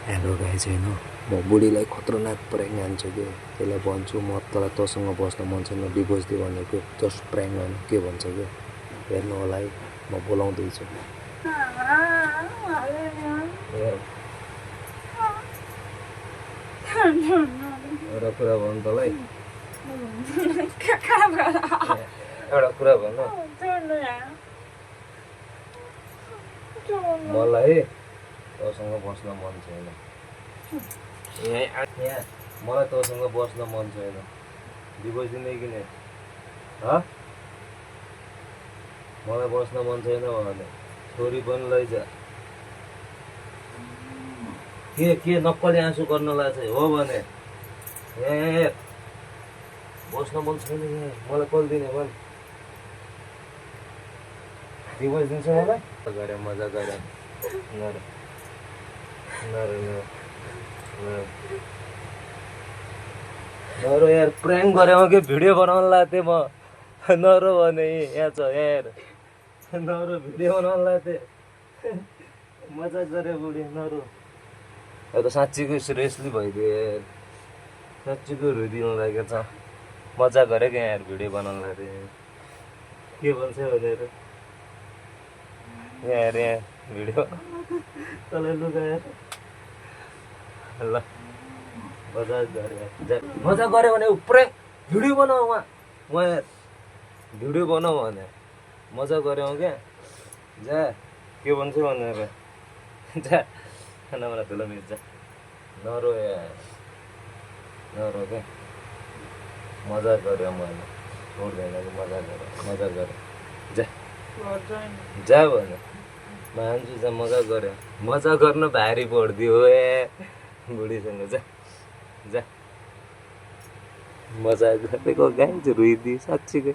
hello guys होइन म बुढीलाई खतरनाक प्र्याङ्क हान्छु कि त्यसलाई भन्छु म तँलाई तँसँग बस्न मन छैन डिभोर्स दियो भनेको जस्ट प्र्याङ्क होइन के भन्छ कि हेर्नु होला है म बोलाउँदैछु एउटा कुरा भन्नु तँलाई एउटा कुरा भन्नु मलाई तँसँग बस्न मन छैन यहाँ मलाई तँसँग बस्न मन छैन डिभोर्स दिने कि नै मलाई बस्न मन छैन भने छोरी पनि लैजा के नक्कली आँसु गर्न लाग्छ हो भने यहाँ बस्न मन छैन यहाँ मलाई कल दिने भन् डिभोर्स दिन्छ मलाई गरे मजा गरे नरो यार प्रैंक गरेको कि भिडियो बनाउन लाग्थे म नरो भने यहाँ छ यार नरो भिडियो बनाउन लाग्थे मजा गरे बुढी नरो अब त साँच्चीको सिरियसली भइदियो यार साँच्चीको रुदिनु लागेको छ मजा गरेको यार भिडियो बनाउन लाग्थे के भन्छ भनेर यार यहाँ भिडियो तँलाई लुगा यार ल मजा गऱ्यो भने पुरै भिडियो बनाऊ उहाँ यार भिडियो बनाऊ भने मजा गऱ्यो क्या जा के भन्छ भनेर जा खाना बना तुला मिर्चा नरो यार नरो क्या मजा गऱ्यो मैले छोड्दैन कि मजा गऱ्यो जा जा भने मान्छु जा मजा गर्न भारी पर्दियो ए बुढीसँग जा मजा गरेको गाइज रुइदियो साँच्चीकै